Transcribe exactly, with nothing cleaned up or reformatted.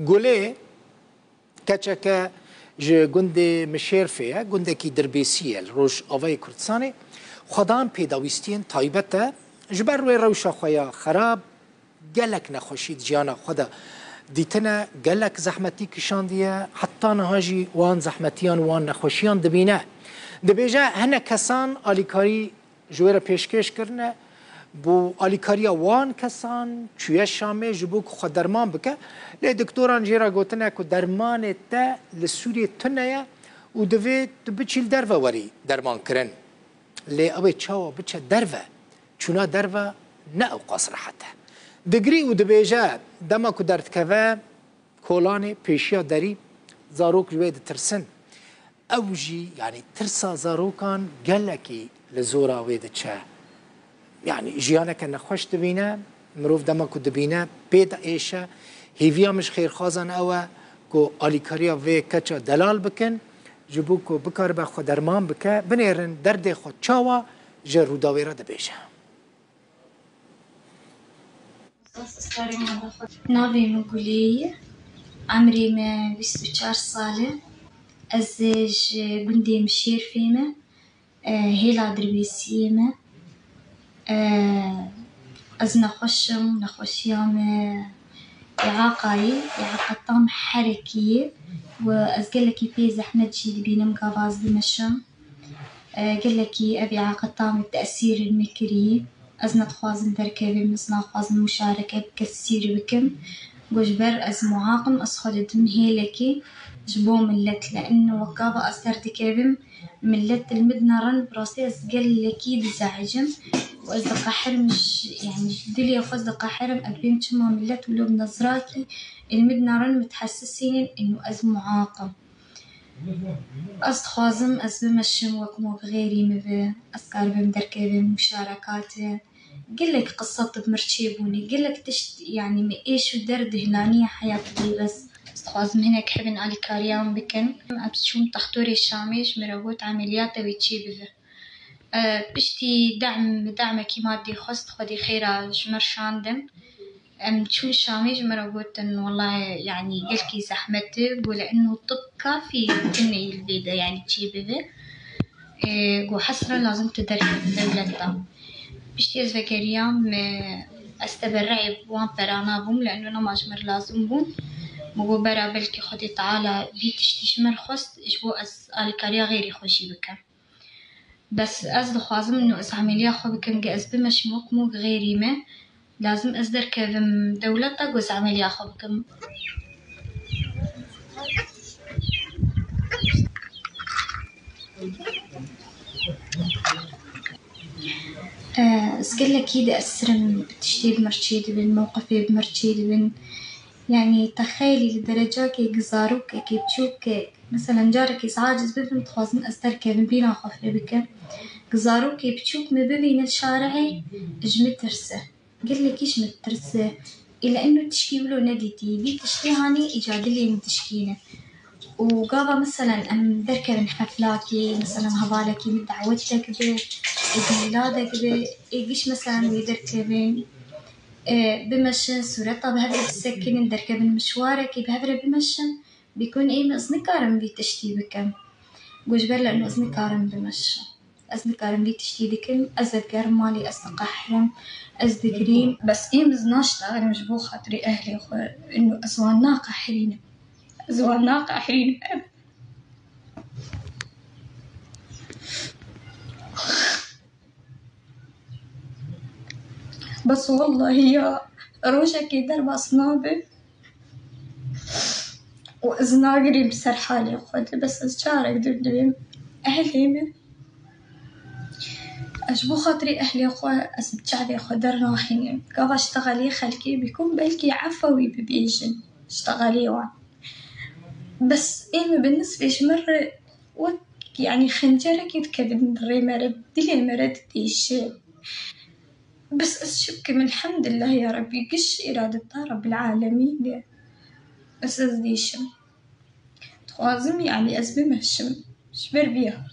Gulê keçeke ji gundê Mişêrfê ye, gundekî Dirbêsî ye li Rojavayê Kurdistanê. Xwedan pêdawîstiyên taybet e. Ji ber wê rewşa xwe ya xerab, gelek nexweşî di jiyana xwe de dîtine, gelek zehmetî kişandiye, heta niha jî wan zehmetiyan, wan nexweşiyan dibîne. Dibêje, hinek kesan alîkarî ji wê re pêşkêş kirine, bo alîkariya wan kesan çûye Şamê ji bo ku xwe derman bike. Lê doktoran jê re gotine ku dermanê te li Sûriyê tune ye û divê tu biçî li derve werî derman kirin. Lê ew ê çawa biçe derve? Çûna derve ne ewqas rehet e. Digrî û dibêje, dema ku derdikeve kolanê, pêşiya derî, zarok ji wê ditirsin. Ew jî, yanî tirsa zarokan gelekî li zora wê diçe. Yanî jiyaneke nexweş dibîne, mirov dema ku dibîne pê diêşe. Hêviya min ji xêrxwazan ew e ku alîkariya vê keça delal bikin, ji bo ku bikaribe xwe derman bike, binêrin derdê xwe çawa ji Rûdawê re dibêje. Navê min Gulê ye. Emrê me bîst û çar sal e. Ez ji gundê Mişêrfê me. E, hêla Dirbêsiyê me. E, ez nexweş im, nexweşiya me îaqa ye, îaqa tam herekî ye. Û ez gelekî pê zehmet jî dibînim gava ez bimeşim. E, gelekî ev îaqeta min tesîr li min kirî. Ez nedixwazim derkevim, ez naxwazim muşareke bi kesî bikim. Ku ji ber ez muaq im, ez xwe didim hêlekê ji bo millet. Li eno wek gava ez derdikevim, millet li min dinerin, bi rastî ez gelekî dizehicim û ez diqehirim, ji, yanî ji dilê xwe ez diqehirim, ez bêm çima millet wilo bi nezrakî li min dinerin, min dihesisînin eno ez muaq im. Ez dixwazim ez bimeşim wek mû bi xêrî min be, ez karibim derkevim muşarekatê. Gelek qisa tu bi mir çêbûnê, gelek tişt, yanî min êş û derd hilaniye heyatê, bes ez dixwazim hinek hebin alîkariya min bikin. Ez çûm textorê Şamê, ji min re got emeliyata wî çêbibe. E, piştî dehm, demekî madî xwest, Xwedî xêra ji mir şandin. Em çûn Şamê, ji min re gotin, wellahî, yanî gelkî zehmet e, got li eno tib kafî tune yî li vê de, yanî çê bibe. E, got hesra lazim tu derkevî dewlet de. Piştî ez vegeriyam, e, ez teberreyê wan perana bûm, li eno nema ji min re lazim bûn. Min got bera belkî Xwedê Teala vî tiştî ji min re xwest, ji bo ez alîkariya xêrî xwe jî bikim. Bes ez dixwazim ino ez emeliya xwe bikim, ge ez bimeşim wek mû xêrî me, lazim ez derkevim dewleta ku ez emeliya xwe bikim. Eh, ez gelekî diesirim, tiştê bi mir çêdibin, mewqifê bi mir çêdibin. Yanî texeyelî li derecakê zarokekê biçûkê, meselen carekê ez aciz bibim, dixwazim ez derkevim, bîna xwe fê bikim. Zarokê biçûk min bibîne şarehê, ji min tirse. Gelekî ji min tirse. Îla eno tişkî wilo nedîtî. Vî tiştê hanî îca dilê min dişkîne. Û gava meselen em derkevin heflakê, meselen hevalekî min dawet de kibe, êd mîladek be, ê giş meselen wê derkevin. E, bimeşin, sûreta bi hev re bisekinin, derkevin mişwarekê bi hev re bimeşin, bikun ê min ez nikarim vî tiştî bikim. Got ji ber li eno ez nikarim bimeşim. Ez nikarim vî tiştî dikim, ez digerim malê, ez diqehirim, ez digirîm. Bes ê min ez naştexelim ji bo xatirê ehlê xwe, eno ez wan naqehirînim. Ez wan naqehirînim. Bes wellahî ya rojekê derbas nabe û ez nagirîm ser halê xwe de, bes ez carek dibêm ehlê min. Ez ji bo xatirê ehlê xwe ez bi çavê xwe dernaxînim. Gava ştexelê xelkê bikum, belkî efa wî bibêjin ştexelê wan. Bes ê min bi nisvê ji min re wek, yanî, xencerekê dikevin rê me re, dilê me re didêşe. Bes ez çi bikim, elhamdulillah ya Rabbî, giş îradeta Rabbil Alemîn e. Bes ez dêşim. Dixwazim, yanî, ez bimeşim. Ji ber vî ya.